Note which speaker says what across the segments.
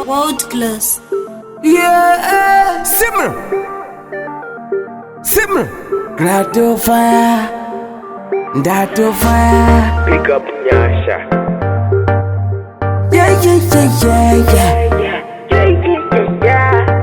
Speaker 1: World class.
Speaker 2: Yeah, Simmer. Simmer. Gratofire. Ndatofire.
Speaker 3: Pick up Nyasha.
Speaker 2: Yeah.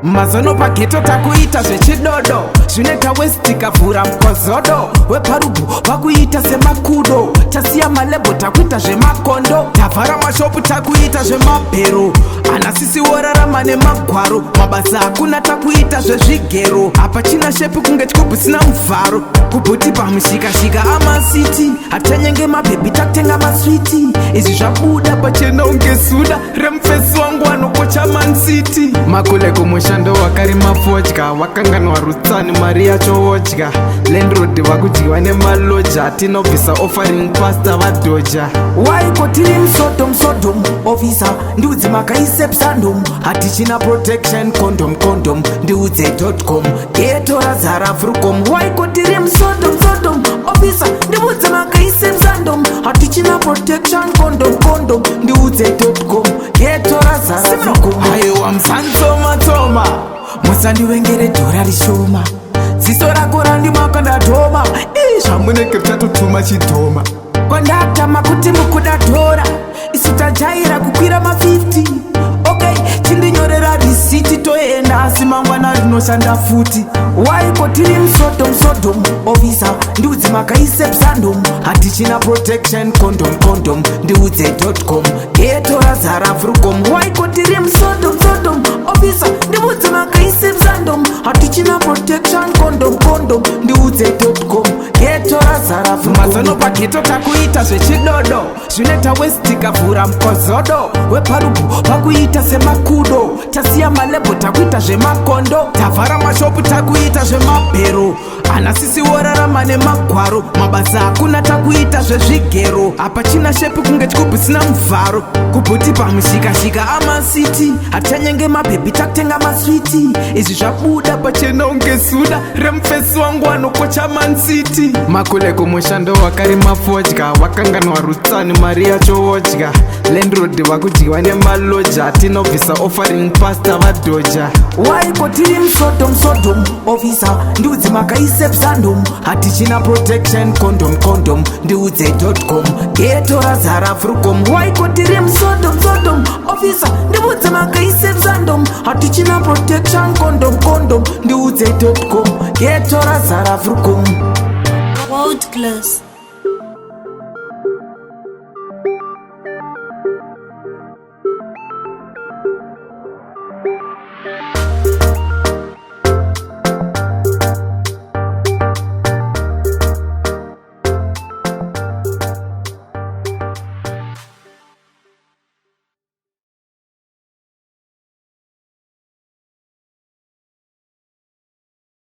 Speaker 2: Mazano pageto takuita zvechidodo, zvinoita wesi tikavhura mukozodo weparubu vakuita semakudo. Tasiya malebho, takuita zvemakondo, tavhara mashopu, takuita zvemabhero. Anasisi worarama nemagwaro, mabasa hakuna, takuita zvezvigero. Hapachina shape kunge chigubhu sina muvharo. Kubhuti pamushikashika amasiti, hatanyenge mabhebhi, takutenga maswiti. Izvi zvabuda pachena unge zuda remufesi wangu anokocha mansiti.
Speaker 4: Makule kumushando wakarima fodya, wakanganwa rutsani, mari yacho wodya. Landlord vakudyiwa nemaloja, tinobvisa offering, pastor vadhoja.
Speaker 2: Waiko tiri muSodom, Sodom. Officer, ndiudze makaise psandom. Hatichina protection, condom, condom. Ndiudze com, ghetto razara frucom. Waiko tiri muSodom, Sodom. Officer, ndiudze makaise psandom. Hatichina protection, condom, condom. Ndiudze com, ghetto razara frucom. Aiwa, musantsoma-tsoma, musandiwengere dhora rishoma. Ziso rako randimakandatoma, ii zvamunenge muchatotuma chidhoma. Kwandatama kuti mukuda dhora, isu tajaira kukwira ma50. Okay, chindinyorera risiti toenda, asi mangwana rinoshanda futi. Waiko tiri muSodom, Sodom. Officer, ndiudze makaise psandom. Hatichina protection, condom, condom. Ndiudze com, ghetto razara frucom. Waiko tiri muSodom, Sodom. Officer, ndiudze makaise psandom. Hatichina protection, condom, condom. Ndiudze com, ghetto razara. Mazano pageto takuita zvechidodo, zvinoita wesi tikavhura mukozodo weparubu vakuita semakudo. Tasiya malebho, takuita zvemakondo, tavhara mashopu, takuita zvemabhero. Anasisi worarama nemagwaro, mabasa hakuna, takuita zvezvigero. Hapachina shape kunge chigubhu sina muvharo. Kubhuti pamushikashika amasiti, hatanyenge mabhebhi, takutenga maswiti. Izvi zvabuda pachena unge zuda remufesi wangu anokocha mansiti.
Speaker 4: Makule kumushando wakarima fodya, wakanganwa rutsani, mari yacho wodya. Landlord vakudyiwa nemaloja, tinobvisa offering, pastor vadhoja.
Speaker 2: Waiko tiri muSodom, Sodom. Officer, ndiudze makaise psandom. Hatichina protection, condom, condom. Ndiudze com, ghetto razara frucom. Waiko tiri muSodom, Sodom. Officer, ndiudze makaise psandom. Hatichina protection, condom, condom. Ndiudze com, ghetto razara frucom.
Speaker 1: World class.